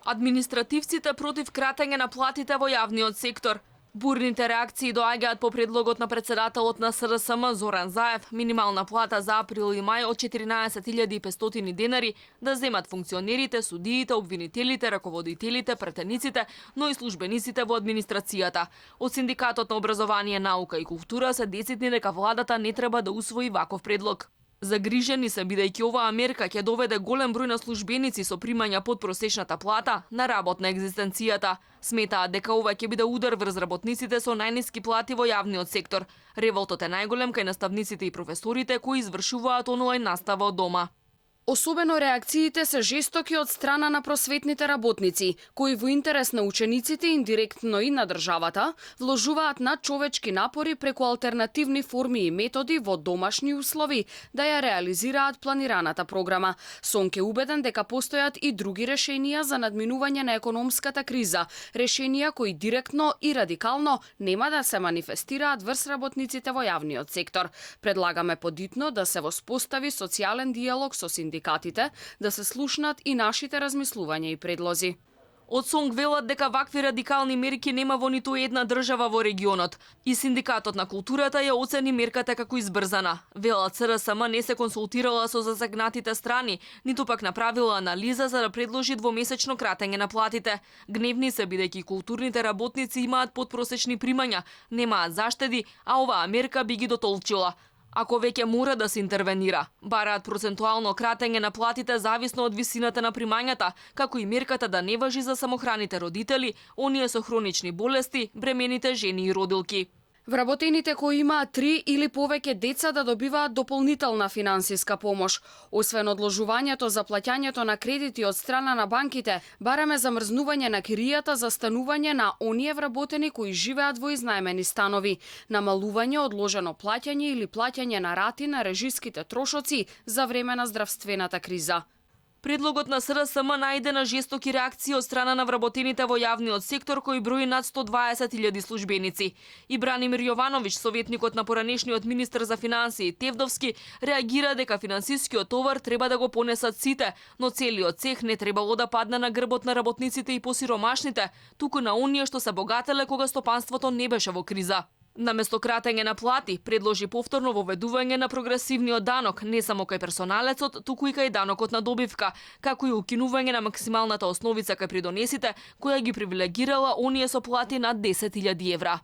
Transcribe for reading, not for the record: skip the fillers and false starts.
Административците против кратење на платите во јавниот сектор. Бурните реакции доаѓаат по предлогот на председателот на СРСМ Зоран Заев, минимална плата за април и мај од 14.500 денари да земат функционерите, судиите, обвинителите, раководителите, претениците, но и службениците во администрацијата. Од Синдикатот на образование, наука и култура се десетни дека владата не треба да усвои ваков предлог. Загрижени се бидејќи оваа мерка ќе доведе голем број на службеници со примања под просечната плата на работ на екзистенцијата. Сметаат дека ова ќе биде удар врз работниците со најниски плати во јавниот сектор. Револтот е најголем кај наставниците и професорите кои извршуваат онлайн настава од дома. Особено реакциите се жестоки од страна на просветните работници, кои во интерес на учениците индиректно и на државата вложуваат надчовечки напори преку алтернативни форми и методи во домашни услови да ја реализираат планираната програма. Сонке убеден дека постојат и други решенија за надминување на економската криза, решенија кои директно и радикално нема да се манифестираат врз работниците во јавниот сектор. Предлагаме подитно да се воспостави социјален диалог со синдикатите, да се слушнат и нашите размислувања и предлози. Од СОНГ велат дека вакви радикални мерки нема во ниту една држава во регионот. И Синдикатот на културата ја оцени мерката како избрзана. Велат СРСМ не се консултирала со засегнатите страни, ниту пак направила анализа за да предложи двомесечно кратење на платите. Гневни се бидејќи културните работници имаат подпросечни примања, немаат заштеди, а оваа мерка би ги дотолчила. Ако веќе мора да се интервенира, бараат процентуално кратење на платите зависно од висината на примањата, како и мерката да не важи за самохраните родители, оние со хронични болести, бремените жени и родилки. Вработените кои имаат 3 или повеќе деца да добиваат дополнителна финансиска помош. Освен одложувањето за плаќањето на кредити од страна на банките, бараме замрзнување на киријата за станување на оние вработени кои живеат во изнаемени станови, намалување одложено плаќање или плаќање на рати на режиските трошоци за време на здравствената криза. Предлогот на СРСМ најде на жестоки реакции од страна на вработените во јавниот сектор кој брои над 120.000 службеници. И Бранимир Јовановиќ, советникот на поранешниот министер за финансии Тевдовски, реагира дека финансискиот товар треба да го понесат сите, но целиот цех не требало да падне на грбот на работниците и посиромашните, туку на оние што се богателе кога стопанството не беше во криза. Наместо кратење на плати, предложи повторно воведување на прогресивниот данок, не само кај персоналецот, туку и кај данокот на добивка, како и укинување на максималната основица кај придонесите, која ги привилегирала оние со плати над 10.000 евра.